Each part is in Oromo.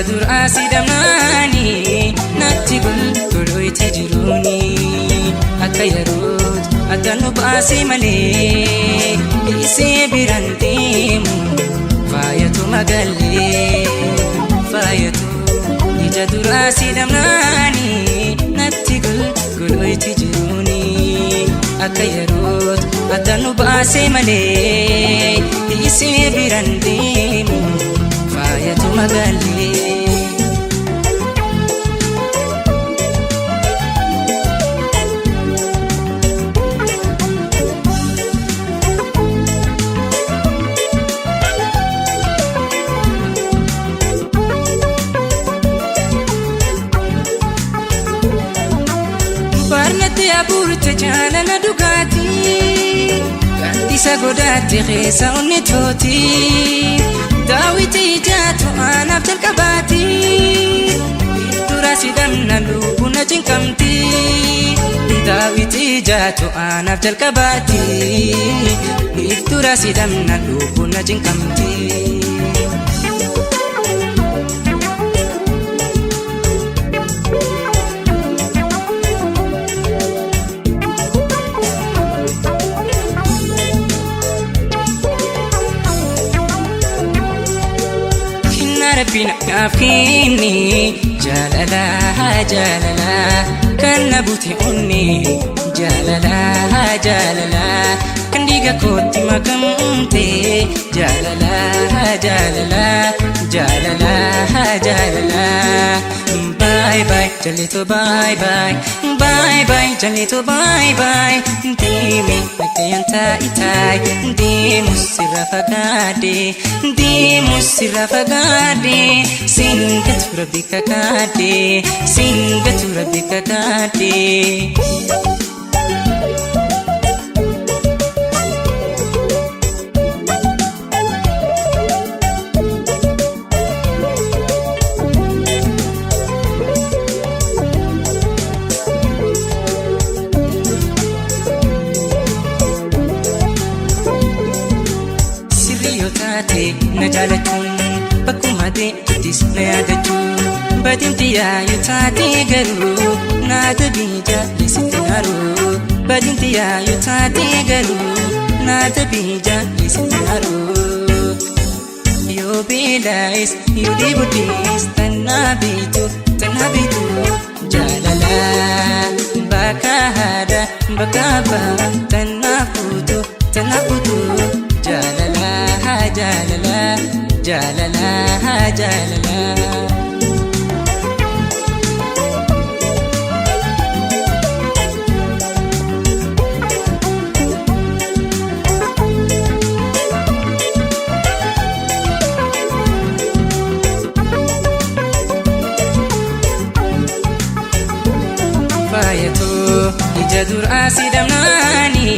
Ija duraa si dhabnaani natti golgoloyti jiruuni akka yerootti adda nu baase malee dhiisee biraan deemu faayatu magallee faayatu. Ija duraa si dhabnaani natti golgoloyti jiruuni akka yerootti adda nu baase malee dhiisee biraan deemu faayatu magallee. Barnatti abuurte jaalala dhugaatii Gaaddisa godaatti keessa onni tooti Daawiti ijaatu anaaf jalqabaati Dura si dhabna lubbuun na cinqamti Daawiti ijaatu anaaf jalqabaati Dura si dhabna lubbuun na cinqamti. Kennaa Rabbiin naaf kenne jaalala jaalala kan na bute onne jaalala jaalala kan dhiiga kootti makamte jaalala jaalala jaalala jaalala bye bye jalleeto bye bye bye bye jalleeto bye bye deemi nagayaan taa'i deemu sirra fagaadhe deemu sirra fagaadhe singatu rabbi kakaadhe singatu rabbi kakaadhe. Sirrii yoo taate na jaalachuun bakkuma deemtuttis na yaadachuun badimti yaayuu taate garuu na dabii jaalisitti naruu badimti yaayuu taate garuu na dabii jaalisitti naruu. Yoo beelaayis yoo dheeboddees tannaa beektu tannaa beektu jaalala bakka haadha bakka abbaa tannaa fuutu tannaa fuutu jaalala jaalala jaalala jaalala. Faayatu ija duraa si dhabnaani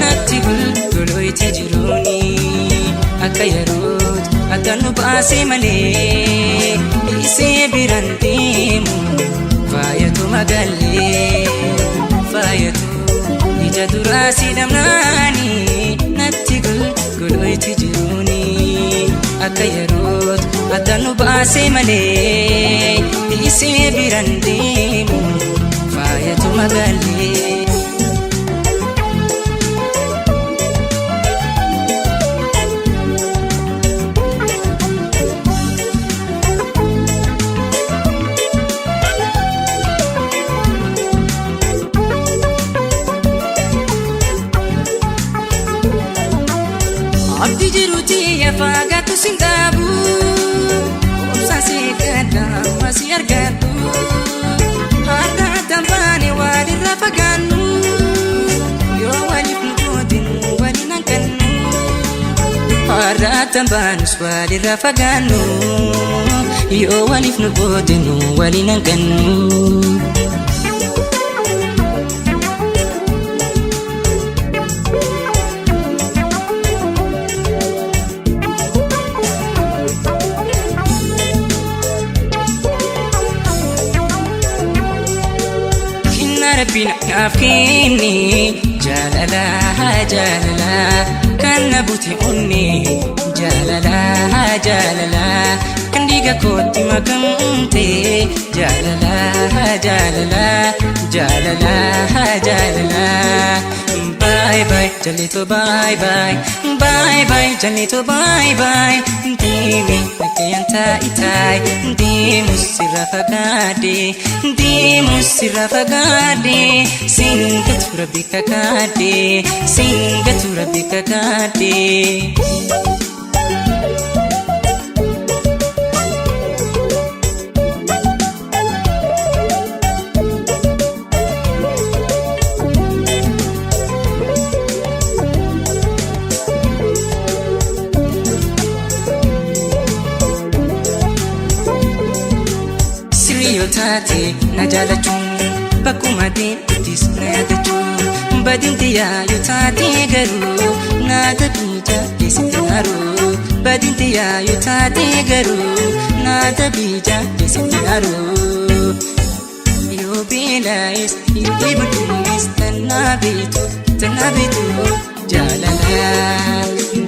natti golgoloyti jiruuni akka yerootti adda nu baase malee dhiisee biraan deemu faayatu magallee faayatu ija duraa si dhabnaani natti golgoloyti jiruuni akka yerootti adda nu baase malee dhiisee biraan deemu faayatu magallee. Abdii jiruuti yafaagaatu sin dhaabu obsaan si gadda amma si argadhu har'a addaan baane walirraa fagaannu yoo waliif nu gootinu waliin hanqannu har'a addaan baanus walirraa fagaannu yoo waliif nu gootinu waliin hanqannu. Kennaa Rabbiin naaf kenne jaalala jaalala kan na bute onne. Jaalala jaalala kan dhiiga kootti makamte jaalala jaalala jaalala jaalala. Bye bye jalito bye bye bye bye jalito bye bye deemi nagayaan taa'itaa deemu sirra fagaadhe deemu sirra fagaadhe singatu rabbi kakaadhe singatu rabbi kakaadhe. Sirrii yoo taate na jaalachuun bakkuma deemtuttis na yaadachuun badin xiyyaa yoo taate garuu na tabiija keessatti haruu badin xiyyaa yoo taate garuu na tabiija keessatti haruu. Yoo beelaa'es yoo dheebodhees tannaa beektu tannaa beektu jaalala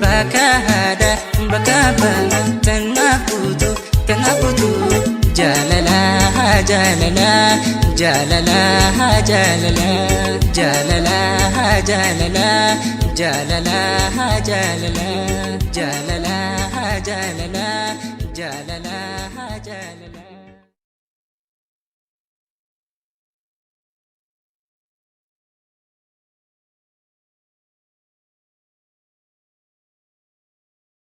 bakka haadha bakka abbaa tannaa fuutu tannaa fuutu jaalala jaalala jaalala jaalala jaalala jaalala jaalala jaalala jaalala jaalala jaalala jaalala.